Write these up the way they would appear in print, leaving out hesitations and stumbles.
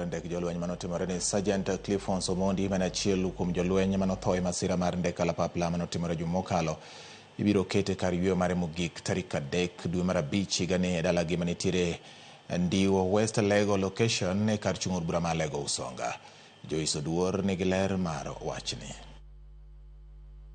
ndek jolweny manotimore ni Sergeant Cliffons Omondi mane achiel kuom jolweny manotho e masira mar ndek kalapapla manotimore juma mokalo ibiro kete kar yweyo mare mogik tarik 3 dwe mar 5 higani e dalagi manitiere Ndiwo West Alego location e kar chung' od bura ma Alego Usonga. Joyce Oduor nigi ler mar wachni.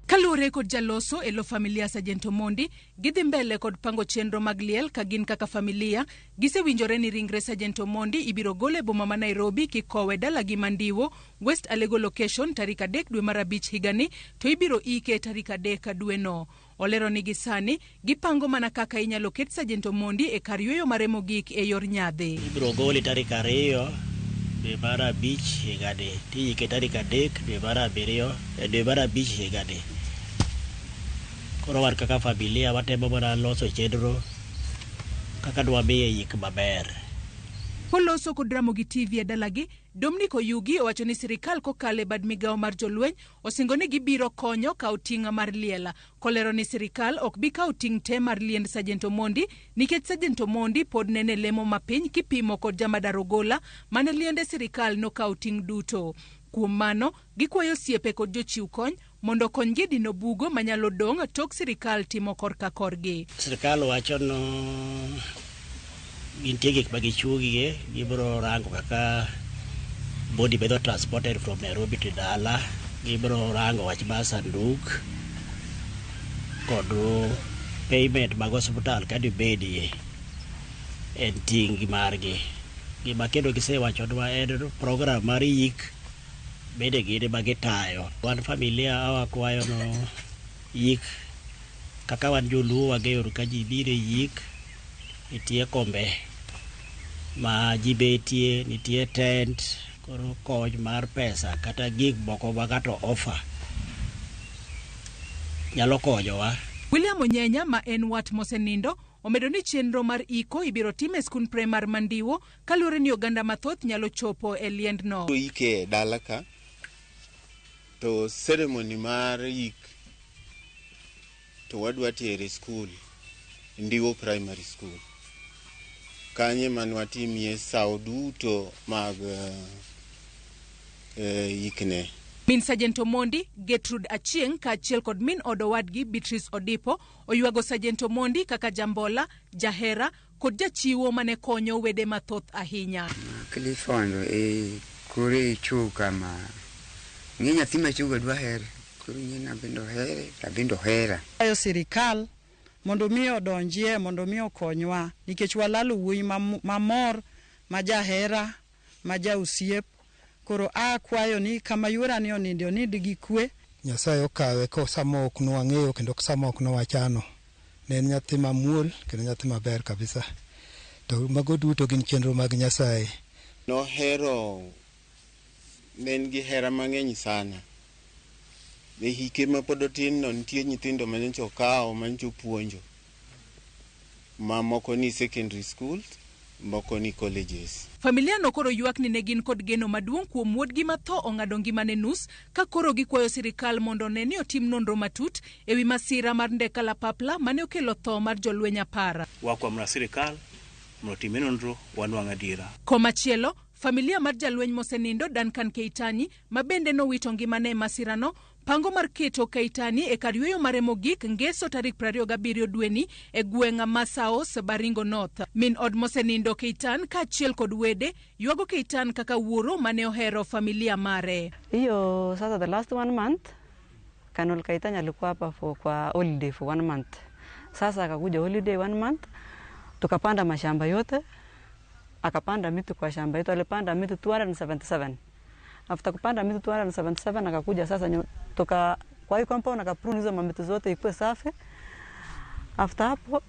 Kaluwore kod jaloso e lo familia Sergeant Omondi, gidhi mbele kod pango chenro mag liel ka gin kaka familia gisewinjore ni ringre Sergeant Omondi ibiro gol e boma ma Nairobi kikowe dalagi ma Ndiwo, West Alego Location tarik 3 dwe mar 5 higani to ibiro ike tarik 3 dweno. Olero ni gi sani gipango mana kaka inyalo ket Sergeant Omondi e kar yweyo mare mogik e yor nyadhi. Ibiro gole tarik 2 dwe mar 5 higani tiyike tarik 3 dwe mar 7 dwe mar 5 higani. Koro wan kaka familia watemo mana loso chenro kaka dwamiye yik maber. Koloso kod Ramogi TV e dalagi, Dominic Oyugi owacho ni sirikal kokalo e bad migawo mar jolweny osingo ni gibiro konyo kawo ting' mar liel. Kolero ni sirikal ok bi kawo ting' te mar liend Sergeant Omondi nikech Sergeant Omondi pod nene lemo mapiny kipimo kod Jamadar Ogola mane liende sirikal nokawo ting' duto. Kuom mano, gikwayo osiepe kod jochiw kony mondo okonygi e dino bugo manyalo dong' tok sirikal timo korka korgi. Sirikal wacho no gintie gik ma gichuogie, gibiro rango kaka body bedo transported from Nairobi to dala, gibiro rango wach mar sanduk kod payment mag osiptal kadibedie en ting' margi. Gima kendo gisewachonwa en program mar yik bende gin ema gitayo. Wan familia awakwayo no yik kaka wan joluo wang'eyo ka ji biro e yik nitie kombe ma ji betie, nitie tent, koro kony mar pesa kata gik moko ma ng'ato offer nyalo konyowa. William Onyenya ma en wat mosenindo omedo ni chenro mar iko ibiro tim e skund primar ma Ndiwo kaluwore ni oganda mathoth nyalo chopo e liendno. Ike e dala ka to ceremony mar yik to wadwa tere skul Ndiwo Primary School. Kanye manwatimie sawo duto mag yikne. Min Sergeant Omondi, Gertrude Achieng' kaachiel kod min od owadgi Beatrice Odipo oywago Sergeant Omondi kaka jambola, jahera kod jachiwo mane konyo wede mathoth ahinya. Clifford e kore ichuka ma ng'e nyathi machuga dwa here koro ng'e bende ohere to bende ohera. Kwayo sirikal mondo mi odonjie mondo mi okonywa nikech walalo wuoyi mamor ma jahera ma jaosiep koro akwayo ni kama yuora ni oninde onind gi kwe. Nyasaye okawe ko sama ok nwang'eyo kendo sama ok nwachano. Ne en nyathi mamuol kendo nyathi maber kabisa. To mago duto gin chenro mag Nyasaye. Nohero, ne en gi hera mang'eny sana. E hike ma pod otin no nitie nyithindo ma nyocha okawo ma nyocha opuonjo. Ma moko ni secondary school, moko ni colleges. Familia no koro ywak ni ne gin kod geno maduong' kuom wuodgi ma tho ong'ado ngimane nus ka koro gikwayo sirikal mondo one ni otim nonro matut ewi masira mar ndek kalapapla mane okelo tho mar jolweny 10. Wakwamna sirikal mondo otime nonro wanwang' adiera. Komachielo, familia mar jalweny mosenindo Duncan Keitany ma bende nowito ngimane e masirano pango mar keto Keitany e kar yweyo mare mogik Ngeso tarik 27 dweni e gweng' ma Saos, Baringo North. Min od mosenindo Keitany kaachiel kod wede ywago Keitany kaka wuoro mane ohero familia mare. Hiyo sasa the last 1 month Colonel Keitany alikuwa hapa kwa holiday for 1 month. Sasa akakuja holiday 1 month, tukapanda mashamba yote, akapanda miti kwa shamba yetu, alipanda miti 277. After kupanda miti 277 akakuja sasa tuka kwa hiyo compound akaprune hizo mamiti zote ikuwe safi. After hapo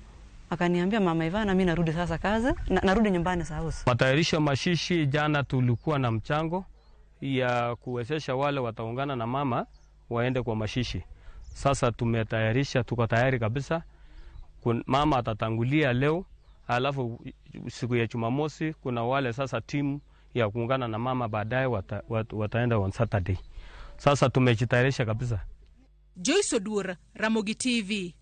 akaniambia Mama Ivana, mimi narudi sasa kazi, narudi nyumbani saa house. Matayarisho mashishi, jana tulikuwa na mchango ya kuwezesha wale wataungana na mama waende kwa mashishi. Sasa tumetayarisha, tuko tayari kabisa. Mama atatangulia leo, alafu siku ya Jumamosi kuna wale sasa timu ya kuungana na mama baadaye wataenda on Saturday. Sasa tumejitayarisha kabisa. Joyce Oduor, Ramogi TV.